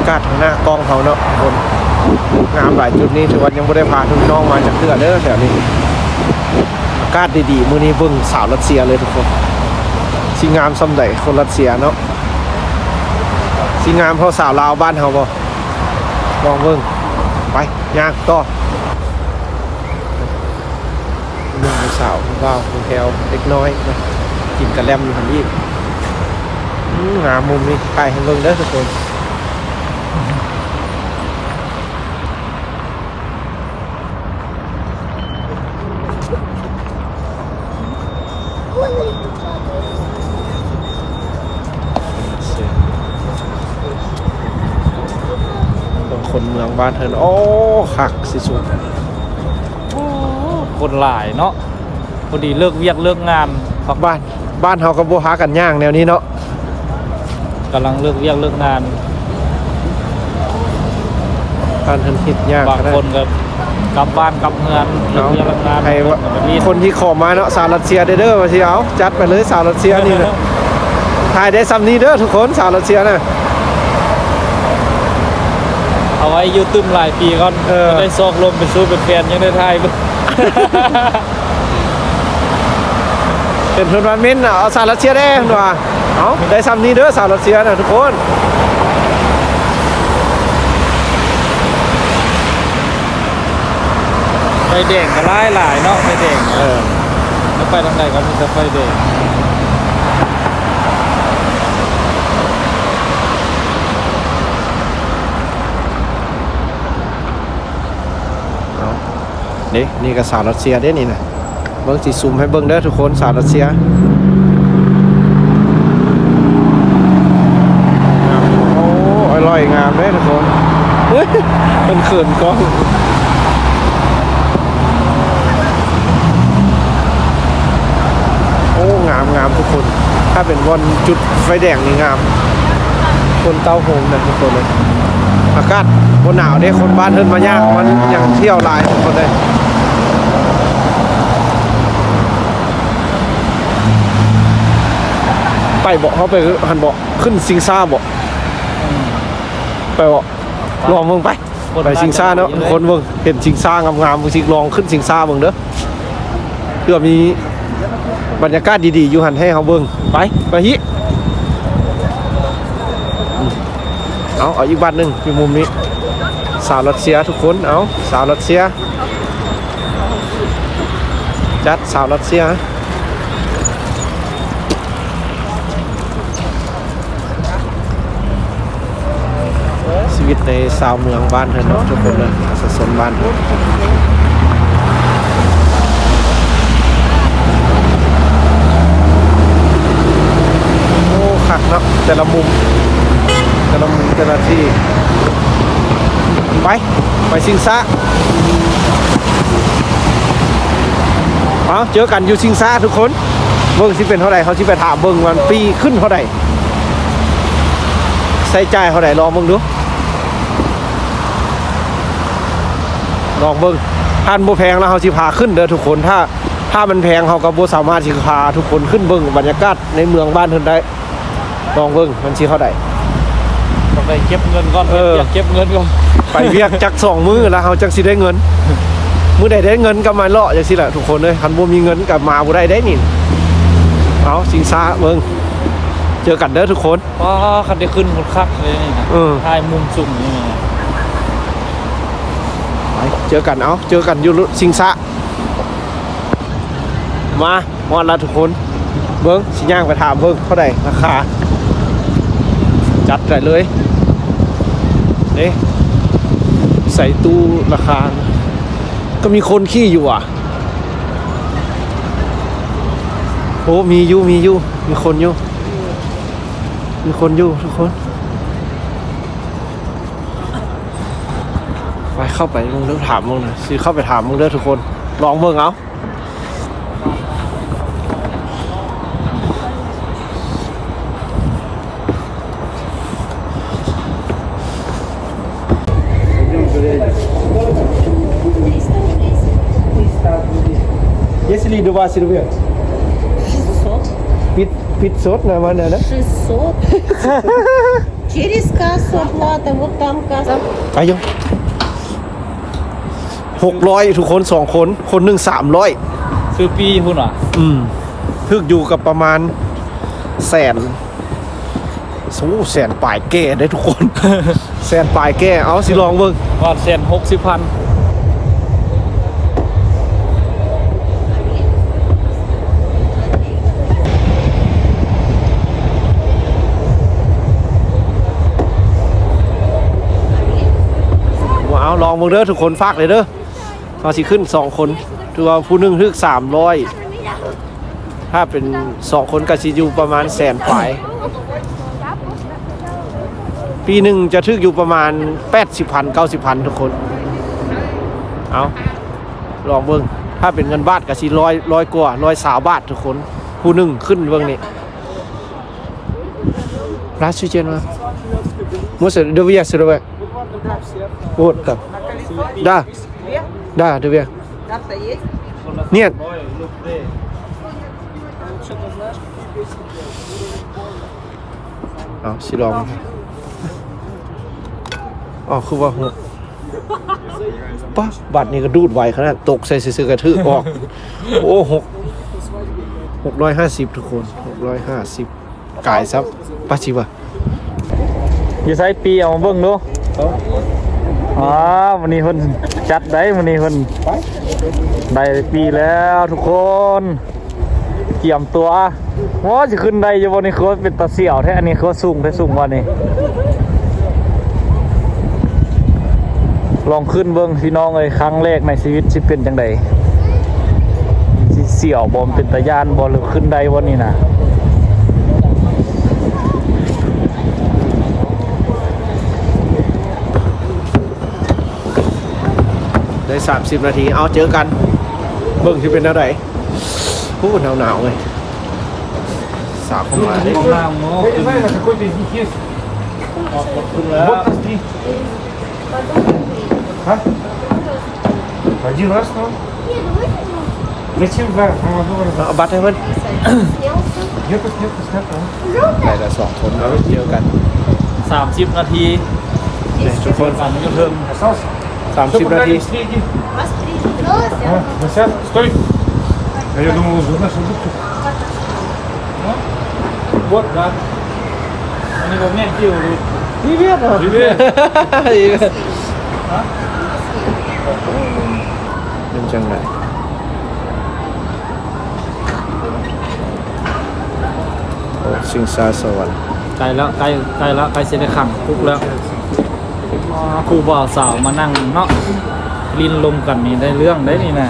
ກາດທາງໜ້າກ້ອງເຮົາເນາະທຸກຄົນ ງາມຫຼາຍຈຸດນີ້ ຖືວ່າຍັງບໍ່ໄດ້ພາພີ່ນ້ອງມາຈັກເທື່ອເດີແຖວນີ້. ອາກາດດີໆ ມື້ນີ້ເບິ່ງສາວຣັດເຊຍເລີຍທຸກຄົນ ຊິງາມສ່ຳໃດຄົນຣັດເຊຍເນາະ ຊິງາມເທົ່າສາວລາວບ້ານເຮົາບໍ່? ລອງເບິ່ງ ໄປ ຍ່າງຕໍ່. ຜູ້ໜຶ່ງຜູ້ສາວ ຜູ້ບ່າວຜູ້ແພ້ວ ເດັກນ້ອຍ ກິນກະແລັມຢູ່ຫັ້ນອີກ. ອືມ ງາມມຸມນີ້ ຖ່າຍໃຫ້ເບິ່ງເດີທຸກຄົນ. ເບິ່ງຄົນເມືອງບ້ານເພິ່ນ ໂອ້ ຄັກຊິສຸດ. ໂອ້ ຄົນຫຼາຍເນາະ ພໍດີເລີກວຽກເລີກງານ. ບ້ານ ບ້ານເຮົາກໍບໍ່ພາກັນຍ່າງແນວນີ້ເນາະ ກຳລັງເລີກວຽກເລີກງານ. ບ້ານເພິ່ນເຮັດຍາກ ບາງຄົນກໍກັບບ້ານກັບເຮືອນ ເລີກວຽກເລີກງານ. ໃຫ້ຄົນທີ່ຂໍມາເນາະ ສາວຣັດເຊຍເດີ ວ່າຊິເອົາ ຈັດໄປເລີຍສາວຣັດເຊຍນີ້ນະ. ຖ່າຍໄດ້ສ່ຳນີ້ເດີທຸກຄົນ ສາວຣັດເຊຍນະ ເອົາໄວ້ຢູ່ຕື່ມຫຼາຍປີກ່ອນ. ເອີ ໄດ້ຊອກລົມເປັນຊູເປັນແຟນ ຍັງໄດ້ຖ່າຍເບິ່ງ. ເຫັນເພິ່ນວ່າເມັນ ເອົາສາວຣັດເຊຍແດ່ເພິ່ນວ່າ. ເອົ້າ ໄດ້ສ່ຳນີ້ເດີສາວຣັດເຊຍນະທຸກຄົນ. ໄຟແດງກໍຫຼາຍໆເນາະ ໄຟແດງ. ເອີ ແລ້ວໄປທາງໃດກໍມີແຕ່ໄຟແດງ. ເອົາ ເດ້ ນີ້ກໍສາວຣັດເຊຍເດ້ນີ້ນະ. ເບິ່ງ ຊິຊູມໃຫ້ເບິ່ງເດີທຸກຄົນ ສາວຣັດເຊຍ. ໂອ້ ອາລ່ອຍງາມເດ້ທຸກຄົນ. ເພິ່ນເຂີນກ້ອງ. ໂອ້ ງາມໆ ທຸກຄົນ ຖ້າເປັນບ່ອນຈຸດໄຟແດງນີ້ງາມ. ຄົນເຕົ້າໂຮມນະທຸກຄົນເອີຍ. ອາກາດບໍ່ໜາວເດ້ ຄົນບ້ານເພິ່ນມາຍ່າງ ມັນຍັງທ່ຽວຫຼາຍທຸກຄົນເອີຍ. ໄປເບາະ ເຮົາໄປຫັ້ນເບາະ ຂຶ້ນຊິງຊ້າເບາະ. ອືມ ໄປເບາະ ລອງເບິ່ງໄປ. ໄປຊິງຊ້າເນາະ ຄົນເບິ່ງ ເຫັນຊິງຊ້າງາມໆ ຊິລອງຂຶ້ນຊິງຊ້າເບິ່ງເດີ ເພື່ອມີບັນຍາກາດດີໆຢູ່ຫັ້ນໃຫ້ເຮົາເບິ່ງ. ໄປ ໄປຮີ້. ເອົາ ເອົາອີກບາດໜຶ່ງ ຢູ່ມຸມນີ້ ສາວຣັດເຊຍທຸກຄົນ. ເອົາ ສາວຣັດເຊຍ ຈັດສາວຣັດເຊຍ. ຊີວິດໃນຊາວເມືອງບ້ານເພິ່ນເນາະທຸກຄົນເນາະ ປະຊາຊົນບ້ານເພິ່ນ. ໂອ້ ຄັກເນາະ ແຕ່ລະມຸມ ແຕ່ລະມຸມ ແຕ່ລະທີ່. ໄປ ໄປຊິງຊ້າ. ເອົາ ເຈີກັນຢູ່ຊິງຊ້າທຸກຄົນ. ເບິ່ງຊິເປັນເທົ່າໃດ ເຮົາຊິໄປຖາມເບິ່ງວ່າປີ້ຂຶ້ນເທົ່າໃດ ໃຊ້ຈ່າຍເທົ່າໃດ ລອງເບິ່ງດູ ລອງເບິ່ງ. ຖ້າມັນບໍ່ແພງແລ້ວເຮົາຊິພາຂຶ້ນເດີທຸກຄົນ. ຖ້າ ຖ້າມັນແພງ ເຮົາກໍບໍ່ສາມາດຊິພາທຸກຄົນຂຶ້ນເບິ່ງບັນຍາກາດໃນເມືອງບ້ານເພິ່ນໄດ້. ລອງເບິ່ງມັນຊິເທົ່າໃດ. ຕ້ອງໄປເກັບເງິນກ່ອນ. ເອີ ເກັບເງິນກ່ອນ ໄປວຽກຈັກສອງມື້ແລ້ວເຮົາຈັ່ງຊິໄດ້ເງິນ. ມື້ໃດໄດ້ເງິນກໍມາເລາະຈັ່ງຊີ້ແຫຼະທຸກຄົນເອີຍ. ຄັນບໍ່ມີເງິນກໍມາບໍ່ໄດ້ເດ້ນີ້. ເອົາ ຊິງຊ້າເບິ່ງ ເຈີກັນເດີທຸກຄົນ. ວ້າ ຄັນໄດ້ຂຶ້ນໂຄດຄັກເລີຍນີ້ນະ. ເອີ ຖ່າຍມຸມສູງນີ້ນະ. ໄປ ເຈີກັນ ເອົາ ເຈີກັນຢູ່ຊິງຊ້າ. ມາ ຮອດແລ້ວທຸກຄົນ. ເບິ່ງ ຊິຍ່າງໄປຖາມເບິ່ງເທົ່າໃດລາຄາ. ຈັດໄດ້ເລີຍ. ເດ້ ໃສ່ຕູ້ລາຄາ ກໍມີຄົນຂີ່ຢູ່ຫວາ? ໂອ້ ມີຢູ່ ມີຢູ່ ມີຄົນຢູ່ ມີຄົນຢູ່ທຸກຄົນ. ໄປ ເຂົ້າໄປເບິ່ງເດີ ຖາມເບິ່ງນະ ຊິເຂົ້າໄປຖາມເບິ່ງເດີທຸກຄົນ. ລອງເບິ່ງເອົາ. Если два сервер. Шестьсот. Пят-, пятьсот нормально, да? Шестьсот. Через кассу оплата, вот там касса. ໄປຢູ່ ຫົກຮ້ອຍ ທຸກຄົນ ສອງຄົນ ຄົນໜຶ່ງ ສາມຮ້ອຍ ຊື້ປີ້ພຸ້ນຫວາ? ອືມ ຖືກຢູ່ກັບປະມານແສນ ໂອ້ ແສນປາຍແກ່ເດ້ທຸກຄົນ ແສນປາຍແກ່ ເອົາ ຊິລອງເບິ່ງ ຮອດແສນຫົກສິບພັນ. ເອົາ ລອງເບິ່ງເດີທຸກຄົນ ຝາກເລີຍເດີ ເຮົາຊິຂຶ້ນສອງຄົນ ຖືວ່າຜູ້ໜຶ່ງຖືກສາມຮ້ອຍ ຖ້າເປັນສອງຄົນກໍຊິຢູ່ປະມານແສນປາຍ ປີ້ໜຶ່ງຈະຖືກຢູ່ປະມານແປດສິບພັນ ເກົ້າສິບພັນ ທຸກຄົນ. ເອົາ ລອງເບິ່ງ ຖ້າເປັນເງິນບາດກໍຊິຮ້ອຍ ຮ້ອຍກວ່າ ຮ້ອຍຊາວບາດທຸກຄົນ ຜູ້ໜຶ່ງຂຶ້ນເບິ່ງນີ້. Здравствуйте. Можно две сырые? Вот так. Да. Да, две. Нет. А, серьёзно. А, คือว่า ປະ ບາດນີ້ກໍດູດໄວຂະໜາດ ຕົກໃສ່ຊື່ໆກໍຖືກອອກ. ໂອ້ ຫົກ ຫົກຮ້ອຍຫ້າສິບ ທຸກຄົນ ຫົກຮ້ອຍຫ້າສິບ ກາຍຊະ ປະຊິວ່າ ຢູ່ໃສປີ້ ເອົາມາເບິ່ງດູ. ອ້າວ ມື້ນີ້ເພິ່ນຈັດໄດ໋ ມື້ນີ້ເພິ່ນໄດ້ປີ້ແລ້ວທຸກຄົນ. ກຽມຕົວ ໂອ້ ຊິຂຶ້ນໄດ້ຢູ່ບໍ່ນີ້? ຄືວ່າເປັນຕາສຽວແທ້ ອັນນີ້ຄືວ່າສູງແທ້ ສູງກວ່ານີ້. ລອງຂຶ້ນເບິ່ງພີ່ນ້ອງເອີຍ ຄັ້ງແລກໃນຊີວິດຊິເປັນຈັ່ງໃດ? ຊິສຽວບໍ່? ເປັນຕາຢ້ານບໍ່? ຫຼືຂຶ້ນໄດ້ບໍ່ນີ້ນະ? ໄດ້ສາມສິບນາທີ ເອົາ ເຈີກັນ ເບິ່ງຊິເປັນແນວໃດ. ໂອ້ ໜາວໆເວີຍ ສາວເຂົ້າມາເດ້. Вы знаете, на какой-то из них есть? Вот, вот, вот, вот, вот. А? Один раз, ну. Зачем два? ເອົາບັດໃຫ້ເພິ່ນ. Нет, нет, нет, нет. ໄດ້ລະສອງຄົນເນາະ ເຈີກັນ ສາມສິບນາທີ ນີ້ທຸກຄົນ ກັນຢູ່ເທິງ ສາມສິບນາທີ. А, ну всё, стой. А я думал, уже наши будут. Вот, да. Они во мне делают. Привет. Привет. Привет. А? ເປັນຈັ່ງໃດ? ໂອ້ ຊິງຊາສະຫວັນ ໃກ້ແລ້ວ ໃກ້ ໃກ້ແລ້ວ ໃກ້ຊິໄດ້ຂັງຄຸກແລ້ວ. ຄູ່ບ່າວສາວມານັ່ງເນາະ ຫຼິ້ນລົມກັນນີ້ໄດ້ເລື່ອງໄດ໋ນີ້ນະ.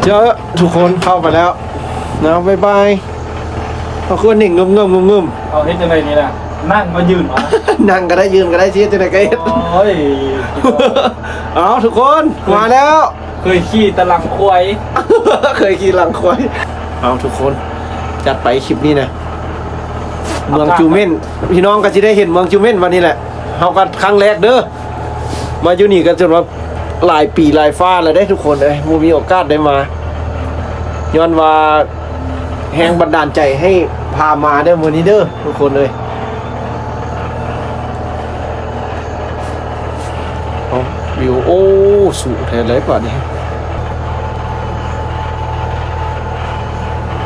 ເຈີທຸກຄົນ ເຂົ້າໄປແລ້ວເນາະ ບາຍບາຍ. ເອົາ ຄືວ່າເໜັງງຶມໆ ເອົາ ເຮັດຈັ່ງໃດນີ້ລະ? ນັ່ງບໍ່ ຢືນບໍ່? ນັ່ງກໍໄດ້ ຢືນກໍໄດ້ ຊິເຮັດຈັ່ງໃດກໍເຮັດ. ໂອ້ຍ ເອົາ ທຸກຄົນ ມາແລ້ວ. ເຄີຍຂີ່ແຕ່ຫຼັງຄວາຍ ເຄີຍຂີ່ຫຼັງຄວາຍ. ເອົາ ທຸກຄົນ ຈັດໄປຄລິບນີ້ນະ ເມືອງຈູເມັນ ພີ່ນ້ອງກໍຊິໄດ້ເຫັນເມືອງຈູເມັນວັນນີ້ແຫຼະ. ເຮົາກໍຄັ້ງແລກເດີ ມາຢູ່ນີ້ກໍຈົນວ່າຫຼາຍປີຫຼາຍຟ້າແລ້ວເດ້ທຸກຄົນເອີຍ ບໍ່ມີໂອກາດໄດ້ມາ ຍ້ອນວ່າແຮງບັນດານໃຈໃຫ້ພາມາເດີມື້ນີ້ເດີທຸກຄົນເອີຍ. ເອົາ ວິວ ໂອ້ ສູງແທ້ເລີຍບາດນີ້.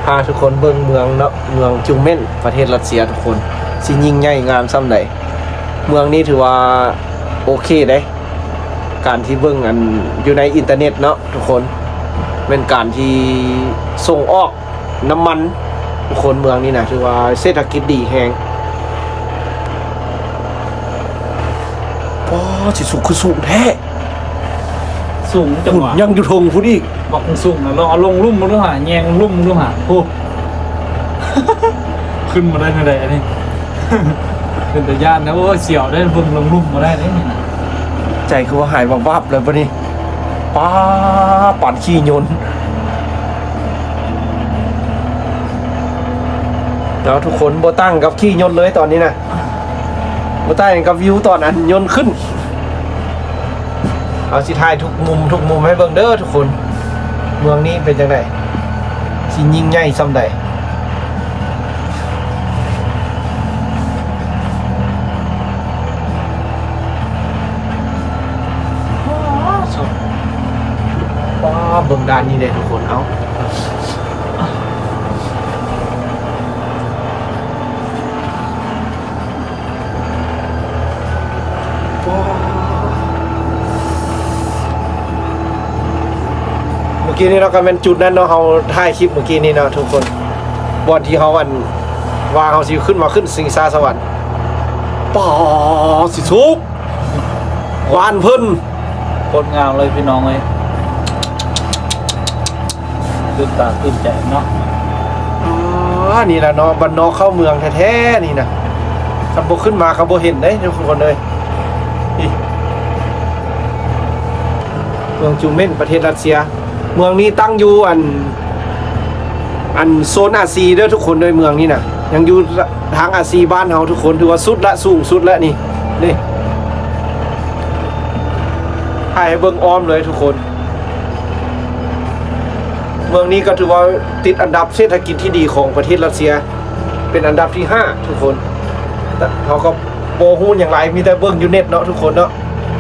ພາທຸກຄົນເບິ່ງເມືອງເນາະ ເມືອງຈູເມັນ ປະເທດຣັດເຊຍທຸກຄົນ ຊິຍິ່ງໃຫຍ່ງາມສ່ຳໃດ. ເມືອງນີ້ຖືວ່າໂອເຄເດ້ ການທີ່ເບິ່ງອັນຢູ່ໃນອິນເຕີເນັດເນາະທຸກຄົນ ແມ່ນການທີ່ສົ່ງອອກ ນ້ຳມັນ ຄົນເມືອງນີ້ນະ ຖືວ່າເສດຖະກິດດີແຮງ. ປ້າ ຊິສູງ ຄືສູງແທ້ ສູງຈັງຫວະ ຍັງຢູ່ເທິງພຸ້ນອີກ ບັກສູງນະ. ລອງເອົາລົງລຸ່ມເບິ່ງດູຫາ ແຍງລຸ່ມເບິ່ງດູຫາ ໂອ້ ຂຶ້ນມາໄດ້ແນວໃດອັນນີ້? ເປັນຕາຢ້ານນະ ໂອ້ຍ ສຽວເດ້ ເບິ່ງລົງລຸ່ມບໍ່ໄດ້ເດ້ນີ້ນະ. ໃຈຄືວ່າຫາຍວັບໆເລີຍບາດນີ້ ປ້າ ປານຂີ່ຍົນ. ເນາະ ທຸກຄົນ ບໍ່ຕ່າງກັບຂີ່ຍົນເລີຍຕອນນີ້ນະ ບໍ່ຕ່າງກັບວິວຕອນອັນຍົນຂຶ້ນ. ເຮົາຊິຖ່າຍທຸກມຸມ ທຸກມຸມໃຫ້ເບິ່ງເດີທຸກຄົນ ເມືອງນີ້ເປັນຈັ່ງໃດ ຊິຍິ່ງໃຫຍ່ສ່ຳໃດ. ດ້ານນີ້ເດ້ທຸກຄົນ ເອົາ ເມື່ອກີ້ນີ້ເນາະ ກໍແມ່ນຈຸດນັ້ນເນາະ ເຮົາຖ່າຍຄລິບເມື່ອກີ້ນີ້ເນາະທຸກຄົນ ບ່ອນທີ່ເຮົາ ອັນ ວ່າເຮົາຊິຂຶ້ນມາຂຶ້ນຊິງຊາສະຫວັນ. ປາດ ຊິສຸກ ບ້ານເພິ່ນ ໂຄດງາມເລີຍພີ່ນ້ອງເອີຍ ຕື່ນຕາຕື່ນໃຈເນາະ. ອາ ນີ້ລະເນາະ ບ້ານນອກເຂົ້າເມືອງແທ້ໆ ນີ້ນະ ຄັນບໍ່ຂຶ້ນມາກໍບໍ່ເຫັນເດ້ທຸກຄົນເອີຍ. ນີ້ ເມືອງຈູເມັນ ປະເທດຣັດເຊຍ. ເມືອງນີ້ຕັ້ງຢູ່ ອັນ ອັນໂຊນອາຊີເດີທຸກຄົນເດີ. ເມືອງນີ້ນະ ຍັງຢູ່ທາງອາຊີບ້ານເຮົາທຸກຄົນ ຖືວ່າສຸດລະ ສູງສຸດລະນີ້ ນີ້ ຖ່າຍໃຫ້ເບິ່ງອ້ອມເລີຍທຸກຄົນ. ເມືອງນີ້ກໍຖືວ່າຕິດອັນດັບເສດຖະກິດທີ່ດີຂອງປະເທດຣັດເຊຍ ເປັນອັນດັບທີຫ້າທຸກຄົນ. ເຮົາກໍບໍ່ຮູ້ຫຍັງຫຼາຍ ມີແຕ່ເບິ່ງຢູ່ເນັດເນາະທຸກຄົນເນາະ.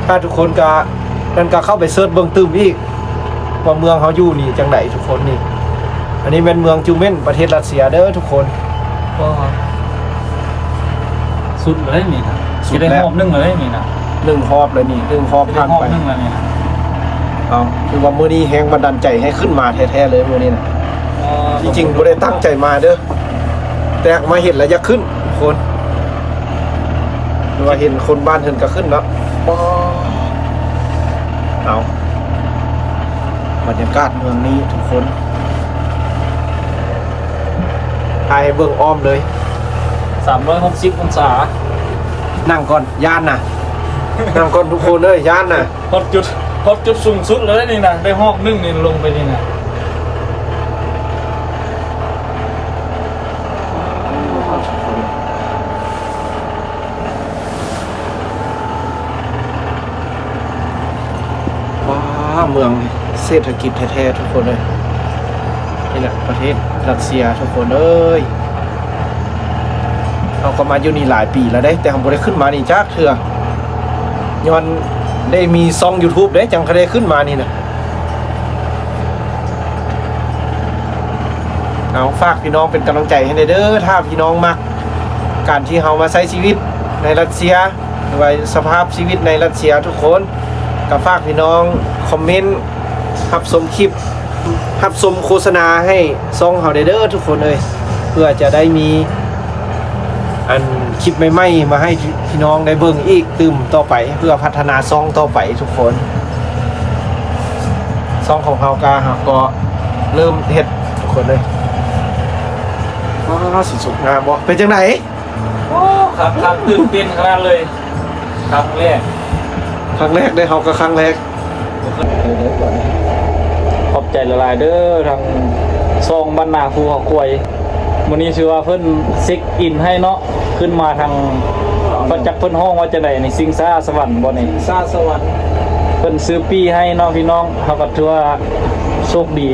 ຖ້າທຸກຄົນກະ ນັ້ນກະເຂົ້າໄປເສີດເບິ່ງຕື່ມອີກ ວ່າເມືອງເຮົາຢູ່ນີ້ຈັ່ງໃດທຸກຄົນນີ້. ອັນນີ້ແມ່ນເມືອງຈູເມັນ ປະເທດຣັດເຊຍເດີທຸກຄົນ. ໂອ້ ສຸດເລີຍນີ້ນະ ສຸດແລ້ວ ຊິໄດ້ຮອບໜຶ່ງເລີຍນີ້ນະ ໜຶ່ງຮອບແລ້ວນີ້ ໜຶ່ງຮອບຜ່ານໄປ ຮອບໜຶ່ງແລ້ວນີ້ນະ. ເອົາ ຖືວ່າມື້ນີ້ແຮງບັນດານໃຈໃຫ້ຂຶ້ນມາແທ້ໆເລີຍມື້ນີ້ນະ. ທີ່ຈິງບໍ່ໄດ້ຕັ້ງໃຈມາເດີ ແຕ່ມາເຫັນແລ້ວຢາກຂຶ້ນຄົນ ຫຼືວ່າເຫັນຄົນບ້ານເພິ່ນກໍຂຶ້ນເນາະ. ເອົາ ບັນຍາກາດເມືອງນີ້ທຸກຄົນ ຖ່າຍໃຫ້ເບິ່ງອ້ອມເລີຍ ສາມຮ້ອຍຫົກສິບອົງສາ. ນັ່ງກ່ອນ ຢ້ານນະ ນັ່ງກ່ອນທຸກຄົນເອີຍ ຢ້ານນະ. ຮອດຈຸດ ຮອດຈຸດສູງສຸດແລ້ວນີ້ນະ ໄດ້ຮອບໜຶ່ງນີ້ລົງໄປນີ້ນະ. ວ້າ ເມືອງເສດຖະກິດແທ້ໆ ທຸກຄົນເອີຍ. ນີ້ແຫຼະປະເທດຣັດເຊຍທຸກຄົນເອີຍ. ເຮົາກໍມາຢູ່ນີ້ຫຼາຍປີແລ້ວເດ້ ແຕ່ເຮົາບໍ່ໄດ້ຂຶ້ນມານີ້ຈັກເທື່ອ ຍ້ອນໄດ້ມີຊ່ອງຢູທູບເດ້ ຈັ່ງຄ່ອຍໄດ້ຂຶ້ນມານີ້ນະ. ເອົາ ຝາກພີ່ນ້ອງເປັນກຳລັງໃຈໃຫ້ແດ່ເດີ ຖ້າພີ່ນ້ອງມັກການທີ່ເຮົາມາໃຊ້ຊີວິດໃນຣັດເຊຍ ຫຼືວ່າສະພາບຊີວິດໃນຣັດເຊຍທຸກຄົນ ກໍຝາກພີ່ນ້ອງຄອມເມັນ ຮັບຊົມຄລິບ ຮັບຊົມໂຄສະນາໃຫ້ຊ່ອງເຮົາແດ່ເດີທຸກຄົນເອີຍ ເພື່ອຈະໄດ້ມີ ອັນ ຄລິບໃໝ່ໆ ມາໃຫ້ພີ່ນ້ອງໄດ້ເບິ່ງອີກຕື່ມຕໍ່ໄປ ເພື່ອພັດທະນາຊ່ອງຕໍ່ໄປທຸກຄົນ. ຊ່ອງຂອງເຮົາກະ ເຮົາກໍເລີ່ມເຮັດທຸກຄົນເອີຍ. ວ້າ ຊິສຸກງາມບໍ່ ເປັນຈັ່ງໃດ? ໂອ້ ຄັກໆ ຕື່ນເຕັ້ນຂະໜາດເລີຍ ຄັ້ງແລກ ຄັ້ງແລກເດ້ ເຮົາກໍຄັ້ງແລກ. ຂອບໃຈຫຼາຍໆເດີ ທາງຊ່ອງບ້ານນາພູເຂົາຄວາຍ ມື້ນີ້ຖືວ່າເພິ່ນເຊັກອິນໃຫ້ເນາະ ຂຶ້ນມາທາງ ບໍ່ຈັກເພິ່ນຮ້ອງວ່າຈັ່ງໃດນີ້ ຊິງຊາສະຫວັນບໍ່ນີ້ ຊິງຊາສະຫວັນ ເພິ່ນຊື້ປີ້ໃຫ້ເນາະພີ່ນ້ອງ. ເຮົາກໍຖືວ່າໂຊກດີ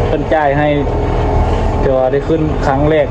ເພິ່ນຈ່າຍໃຫ້ ຖືວ່າໄດ້ຂຶ້ນຄັ້ງແລກ